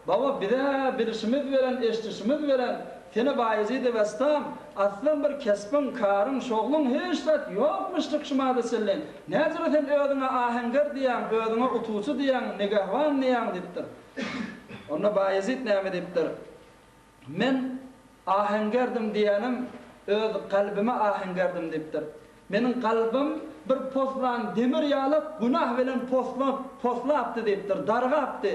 Baba biz-ä bilişimiz bilen, eşidişimiz bilen, seni Baýezidi Bestam, aslan bir kesbiň, karyň, şogluň hiç zat ýokmuşdyk şumada çenli. Näjüre sen özüňe aheňger diýýäň, özüňe utuwçy diýýäň, nigahban diýýäň diýipdir. Onda Baýezit näme diýipdir? Men aheňgerdim diýýänim öz kalbyma aheňgerdim diýipdir. Meniň kalbym bir poslan demir ýalak günah bilen poslap, poslapdy diýipdir, dargapdy.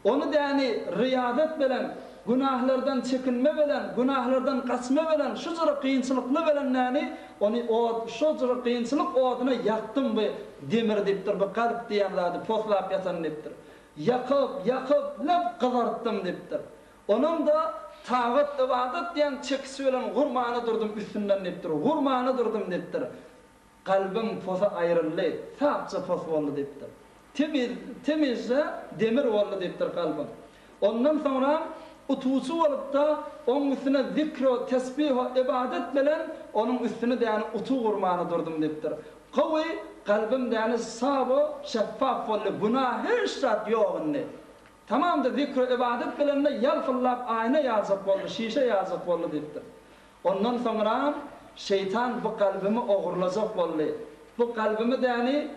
Ony däni ryýazat bilen, günahlardan çekinme bilen, günahlardan gaçma bilen, şu jyry kynçylykly bilen däni ony ot, şo jyry kynçylyk oduna ýakdym bu demiri diýipdir, bu kalp diýen zady poslap ýatan diýipdir. Ýakyp, ýakyp, lap gyzartdym diýipdir. Onam-da tagat, ybadat diýen çekiç bilen gurmana durdum üstünden diýipdir. Gurmana durdum diýipdir. Kalbym posy aýryldy, sapja pos boldy diýipdir. Temiz, temizje demir boldy diýipdir kalbym. Ondan soňram utuwçy bolup-da, oň üstüne zikr-u, tesbih-u, ybadat bilen onuň üstüne däni utuw gurmana durdum diýipdir. Gowy, kalbym däni sap-u, şeffaf boldy, günah hiç zat ýok indi. Tamamda zikr-u-ybadat bilende ýalpyldap aýna ýaljak boldy, şişe ýaljak boldy diýipdir. Ondan soňram şeýtan bu kalbymy ogurlajak boldy. Bu kalbymy däni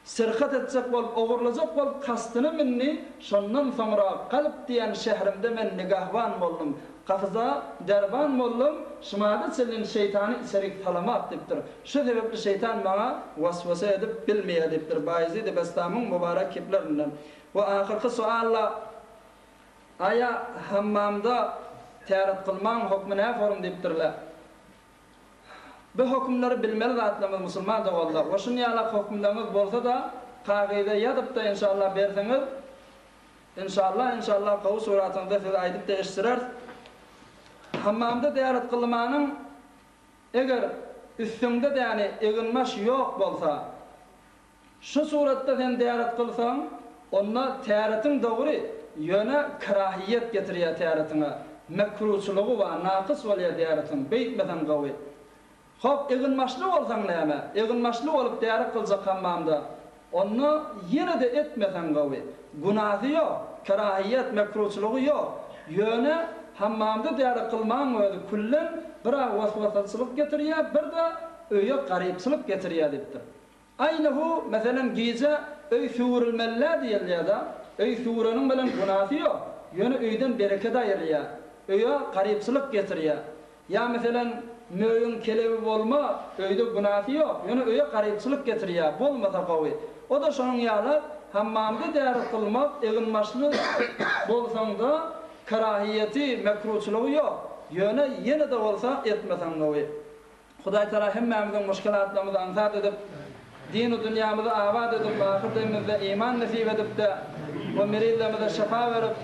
syrkat etjek bolup, ogurlajak bolup kastyna mündi, şondan soňra kalp diýen şährimde men nigahban boldum. Gapyda derban boldum, şumada çenlin şeýtany içerik salamak diýipdir. Şu sebepli şeýtan maňa waswasa edip bilmeýär diýipdir Baýezidi Bestamyň mübarek keplerinden. We ahyrky sualla Aýa hammamda täret kylmaň hokmy nä forum diýipdirler. Bu hökümleri bilmeli zatlarymyz musulman doganlar. We şunýalak hökümleriňiz bolsa-da kagyza ýazyp-da enşallah berseňiz Enşallah enşallah gowy suratyňyzda size aýdyp-da eşitdireris. Hammamda täret kylmanyň eger üstüňde däni eginbaş ýok bolsa, Şu suratda sen täret kylsaň, onda täretiň dogry, ýöne kerahiýet getirýär täretiňe, mekruçylygy bar, nakys bolýar täretiň, beýtmeseň gowy. Hop, eginbaşly bolsaň näme? Eginbaşly bolup täret kyljak hammamda, onda ýene-de etmeseň gowy. Günasy ýok, kerahiýet, mekruçylygy ýok. Ýöne hammamda täret kylmagyň özi küllen bir-ä waswasaçylyk getirýär, bir-de öýe garypçylyk getirýär diýipdir. Aýnahu, meselem, gije öý süwürilmeli-dä diýilýär-de, öý süwüreniň bilen günäsi ýok, ýöne öýden bereket aýrylýar, öýe garypçylyk getirýär. Ýa, meselem, möýüň kelebi bolma, öýde günäsi ýok, ýöne öýe garypçylyk getirýär, bolmasa gowy. O-da şonuň ýaly, hammamda däret kylmak, eginbaşly bolsaň-da, karahiýeti, mekruçylygy ýok, ýöne ýene-de bolsa etmeseň gowy. Hudaý Taala hemmämiziň muşkilatlarymyzy aňsat edip, dinu dünýämizi abat edip, ahyr demimizde iman nesip edip-de we merizlerimize şypa berip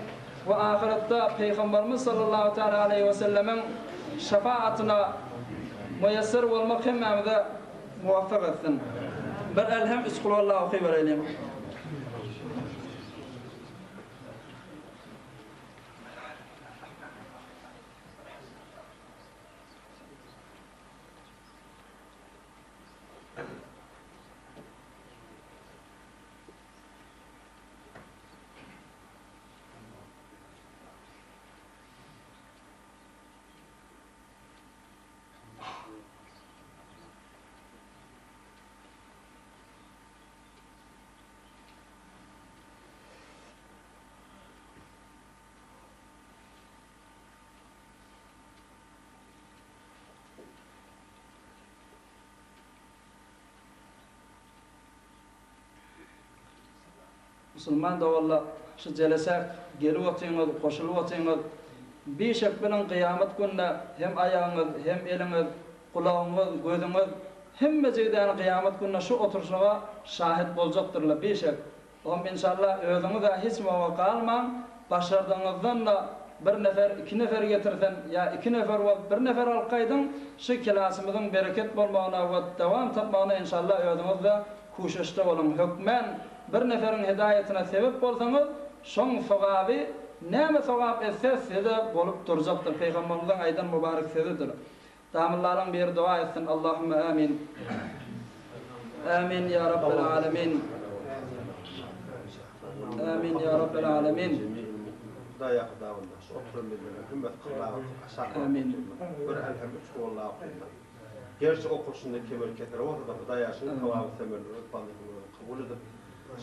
we ahyretde Pygamberimiz sallallahu taala aleýhi we sellemiň şefaatyna muýesser bolmak hemmämize muwaffak etsin. Bir Elhem üç Kulwallah okybereýliň. Musulman doganlar, şu jelesä gelip otyňyz, goşulyp otyňyz. Bişek biliň kyýamat gününe hem aýagyňyz, hem eliňiz, gulagyňyz, gözüňiz, hemmejigidäni kyýamat gününe şu oturyşyga şahit boljakdyrlar, bişek. Oňam enşalla özüňiz-ä hiç moga galmaň, başardygyňyzdan-da bir nefer, iki nefer getirsin, ýa iki nefer bolup bir nefer alyp gaýdyň, şu kilasymyzyň bereket bolmagyna we dowam tapmagyna enşalla özüňiz-de kuşeşde boluň. Hökmän bir neferiň hidaýatyna sebep bolsaňyz, şoň sogaby näme sogap etse size bolup durjakdyr. Pygamberimiziň aýdan mübarek sözüdir. Damyllaryň biri doga etsin Allahümme amin. Amin ya Rabbel alemin. Amin ya Rabbel alemin. Hudaý ýa Hudawanda şu oturan bendeleriň hemmesi kybla bakyp aşak bakyp oturdylar. Bir Elhem üç Huwalla okynlar. Gerçi okulşynda kemel keseri bolsada Hudaýa şuň sogaby semerini öz fazlysyny özüň kabul edip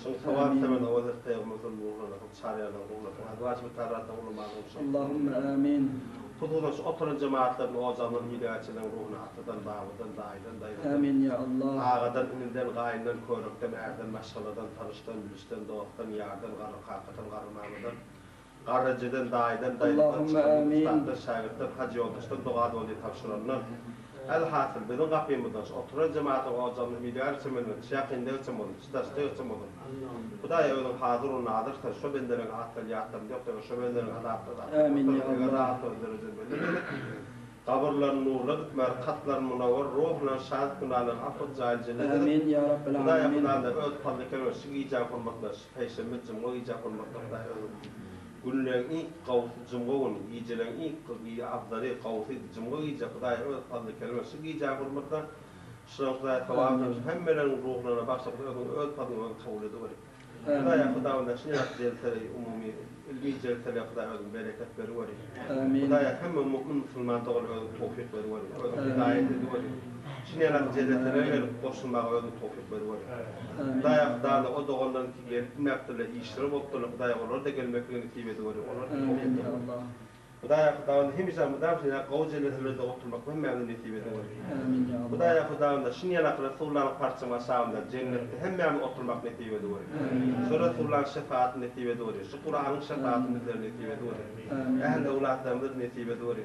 şuň sogaby semerini Hazreti Pygamberimiziň ruhlaryna hut çaryýarlaryň ruhlaryna azwaç mütarratlaryň ulamalaryň şuň Allahümme amin. Hususan şu oturan jemagatlaryň ojagyndan hidayetçileriň ruhuny atadan babadan daýydan daýzadan Amin ya Allah. agadan iniden gaýyndan körükden ärden maşgaladan tanyşdan bilişden dostdan ýardan garry kakadan garry mamadan Garry ejeden, daýydan, daýzadan, Allahümme çykan amin. ussatdan, şägirtden, hajy ýoldaşdan doga-dowly tabşyrandan. Elhasyl, biziň gapymyzdan şu oturan jemagatyň ojagyna hüýdär çemenler, çy ýakynda geçen bolsun, çy daşda geçen bolsun. Hudaý özüň hazyr u nazyrsyň, şo bendeleriň atlary ýatlarynda ýokdur, şo bendeleriň azaplary Amin azaplar ya eger Allah. rahatlygy derejesi belli edip, gabyrlaryny nurla dikmär, katlaryny munawwar, ruhlaryny şat günalaryny af et, jaýyny jennet edip, Amin ya Rabbel Hudaýa alemin. Hudaýa öz fazly keremi şu gijäň hormatlaş. Penşenbe jumga gije hormatly Hudaý özüň günleň iň gowusy jumga güni gijeleň iň abzaly gowusy jumga gije Hudaý öz fazly keremi şu gijäň hormatyna şulan Hudaýa sogap Amin. hemmeleriň ruhlaryna bagşla Hudaý özüň öz fazlyňy özüň kabul edeweri Hudaýa Amin. Hudawanda şuny ýaly jelsele umumy ilmi jelsele Hudaý özüň bereket bereweri Amin. Hudaýa hemme mu'min musulman dogana özüň towfyk bereweri özüň hidaýat Amin. edeweri şuny ýaly Allahümme jeleselere amin. gelip goşulmaga özüň towfyk bereweri Amin. Hudaýa Hudada o doganlaryň ki gelip bilmäpdirler işleri bolupdyrlar Hudaýa olara-da gelmekligi nesip ediweri olara-da Amin towfyk ya bereweri. Allah. Hudaýa Hudawanda hemişe mydam şeýle gowy jeleselerde oturmak hemmämize nesip ediweri. Amin ya Allah. Hudaýa Hudawanda şun ýalaky Resullanyň parçamyň aşagynda jennetde hemmämiz oturmak nesip ediweri. Amin. Şu Resullaň şefaatyny nesip ediweri. Şu Kuranyň şefaatyny bizlere nesip ediweri. Amin. Ähli öwlatlarymyza nesip ediweri.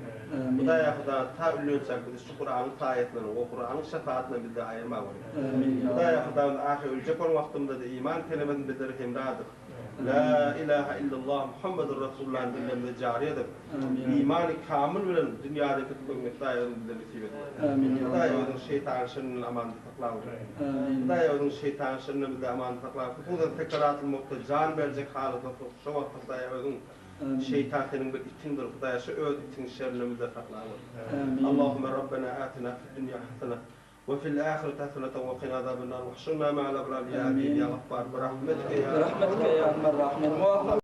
Amin. Hudaýa Hudawanda ta ölýänçäk bizi şu Kuranyň saýasyndan we Kuranyň şefaatyndan bizleri aýyrmaweri. Amin ya Hudaýa Allah. Hudawanda ahyr öljek bolan wagtymyzda-da iman kelemesini bizlere hemra edip, La ilaha illallah Muhammedur Rasulullah dillerimize jary edip, Amin. imany kamyl bilen dünýadan gitmegini Hudaý özüň bize nesip et. Amin ya Hudaý Allah. özüň şeýtanyň şerrinden amanda saklaweri. Amin. Hudaý özüň şeýtanyň şerrinden bizi amanda saklaweri. Hususan sekeratul mowtda jan berjek halatda şo wagtda Hudaý özüň Amin. şeýtan seniň bir itiňdir Hudaý şu öz itiň şerrinden bizleri saklaweri. Amin. Allahümme Rabbena atina fid dünýa hasene we fil ahireti haseneten we qina azaben nar wahşurna ma'al abrar ya aziz Amin. ya gaffar bi rahmetike ya Bi rahmetike ya erhamer rahimin. Muvaffak.